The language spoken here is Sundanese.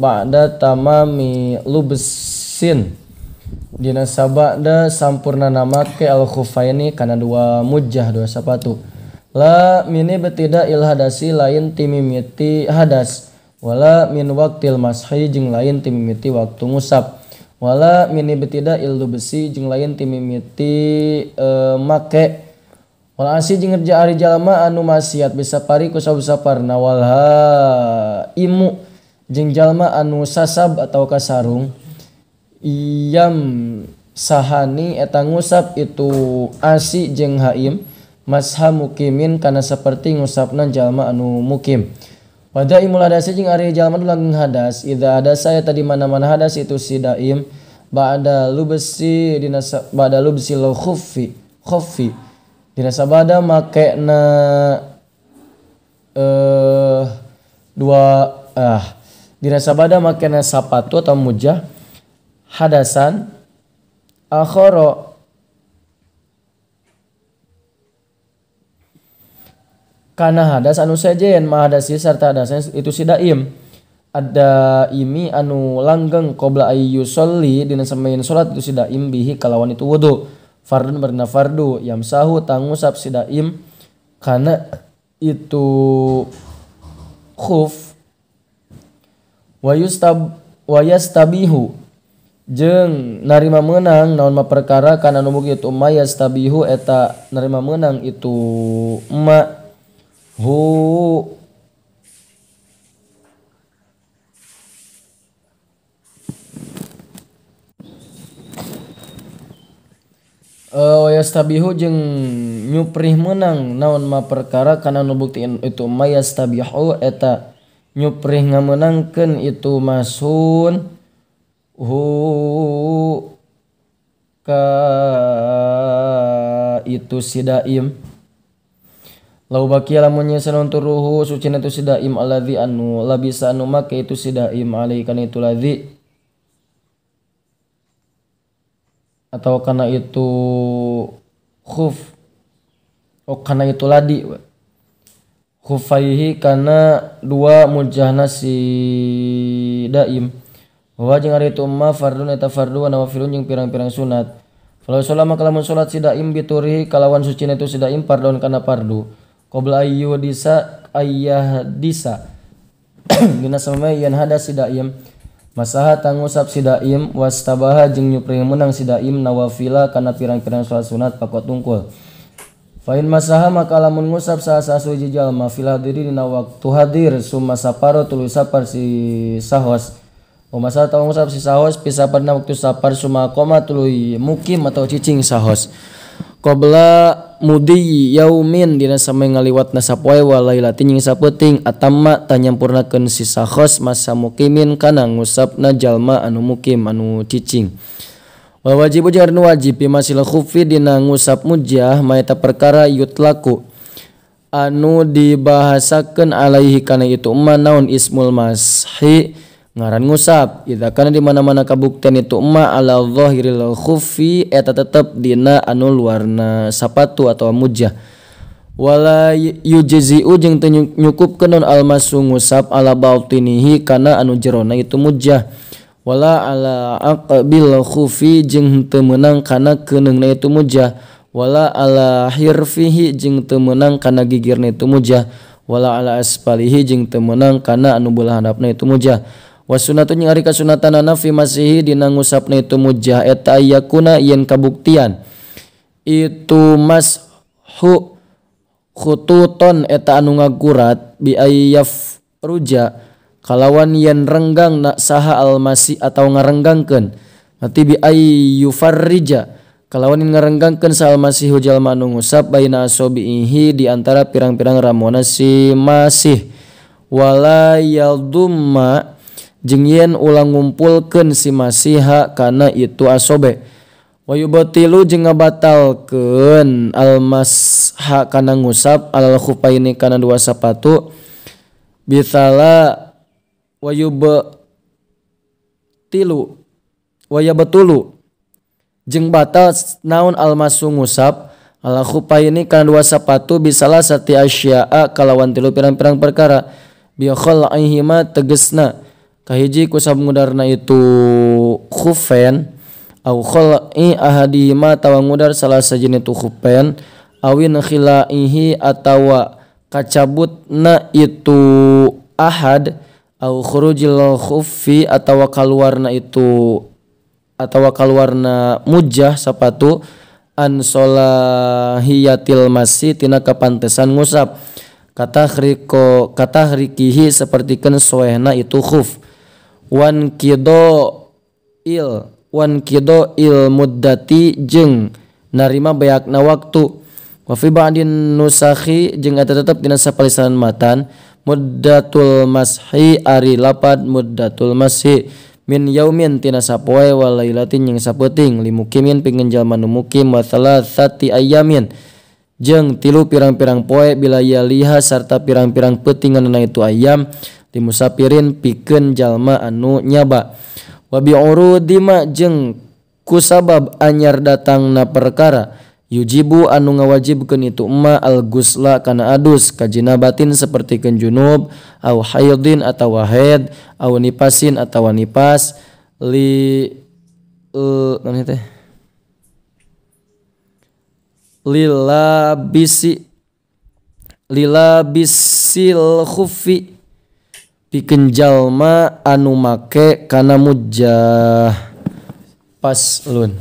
ba'da tamami lubsin dina sabada sampurna make al khufaini kana dua mujah dua sapatu la mini betida il hadasi lain timimiti hadas wala min waqtil mashi jeung lain timimiti waktu ngusap wala mini betida il lubsi jeung lain timimiti make wal asi jeung kerja ari jalma anu maksiat bisa pari ku saparna walha imu jeung jalma anu sasab atau kasarung iyam sahani eta ngusap itu asi jeung haim masha mukimin kana saperti ngusapna jalma anu mukim. Pada imul hadasi jeung ari jalma nu langgeng hadas idza hadasa eta di mana-mana hadas itu si daim ba'da lubsi dina ba'da lubsi al khuffi khuffi dina sabada makena dua dina sabada makena sapatu atau mujah hadasan akhara kana hadas anu sejen mahadasi serta hadasnya itu si daim ada imi anu langgeng qabla ayyusolli dina samain salat itu si daim bihi kalawan itu wudu fardun berna fardu yamsahu tangusap si daim kana itu khuf wa yastabihu jeung narima meunang naon ma perkara kana nu itu ma yastabihu eta narima meunang itu ma hu yastabihu jeung nyuprih meunang naon ma perkara kana nu buktiin itu ma yastabihu eta nyuprih ngamenangkeun itu masun hu ka itu si daim. Lau bakia lamun nyesan turuhu sucina itu si daim alladzi anu labisa anu make itu si daim alaihi kana itu ladzi atau kana itu khuf oh kana itu ladi khufaihi kana dua mujahna si daim wa jeung ari itu ma fardun eta fardu wa nawafilun jeung pirang-pirang sunat. Falau sholat maka lamun sholat si daim biturihi kalawan sucina itu si daim fardun kana fardu qabla ayyudisa ayyahdisa dina samai yen hadas si daim masaha tangusap si daim wastabaha jeung nyuprih meunang si daim nawafila kana pirang-pirang salat sunat pakot tungkul. Fa in masaha maka lamun ngusap saha suci jalma fil hadiri dina waktu hadir summa saparo tuluy sapar si sahos wa masaha tangusap si sahos pi saparna waktu sapar summa qoma tuluy mukim atau cicing sahos qabla mudi yaumin dina samai ngaliwatna sapoe wa lailatin jeung sapeuting atamma tanyampurnakeun si sahos masa mukimin kana ngusapna jalma anu mukim anu cicing. Wal wajibu jeung anu wajib bi masil khufi dina ngusap mujah maeta perkara yutlaku anu dibahasakeun alaihi kana itu ma naon ismul mashi ngaran ngusap idza kana di mana-mana kabuktian itu ma ala zahiril khufi eta tetep dina anu luarna sapatu atau mujah. Wala yujzi'u jeung teu nyukupkeun naon almasu ngusap ala bautinihi kana anu jerona itu mujah wala ala aqbil khufi jeung teu meunang kana keuneungna itu mujah wala ala hirfihi jeung teu meunang kana gigirna itu mujah wala ala asfalihi jeung teu meunang kana anu beulah handapna itu mujah. Wasunatu jeung ari kasunatanana fi masihi dina ngusapna itu mujah eta ayakuna yen kabuktian itu mashu khututon eta anu ngagurat bi ayyaf ruja kalawan yen renggang nak saha almasi atau ngarenggangkeun nanti bi ayyufarrija kalawan yen ngarenggangkeun saha almasihu jalma anu ngusap baina asobihi di antara pirang-pirang ramona si masih wala yaldumma jeung yen ulang ngumpulkeun si masiha kana itu asobe wa yubtilu jeung ngabatalkeun almasha kana ngusap alal khufaini kana dua sapatu bisala wa yubtilu wa yabtulu jeung batal naon almasu ngusap ala khufaini kana dua sapatu bisalah sati asya'a kalawan tilu pirang-pirang perkara bi khal'ihima tegesna Kahiji kusab ngudarna itu khufen au khal'i ahadihima atawa ngudar salah sajine itu khufen awin khilaihi atawa kacabutna itu ahad au khurujil khuffi atawa kaluarna itu atawa kaluarna mujah sapatu an solahiyatil masih tina kapantesan ngusap kata hriko kata hrikihi sapertikeun soehna itu khuf wan kido il muddati jeung narima beakna waktu wa fi ba'din nusakhi jeung eta tetep dina sapalisan matan muddatul mashi ari lapad muddatul mashi min yaumin tina sapoe wa lailatin jeung sapeuting limukimin pikeun jalma nu mukim wa thalathati ayamin jeung tilu pirang-pirang poe bila yaliha sarta pirang-pirang peutinganna itu ayam limusapirin pikeun jalma anu nyaba wa bi'urudima jeung kusabab anyar datangna perkara yujibu anu ngawajibkeun itu emma al-gusla kana adus kajinabatin sapertikeun junub au haidin atawa haid au nipasin atawa nipas li naon teh lilabisil khuffi pikeun jalma anu make kana mujah. Paslon.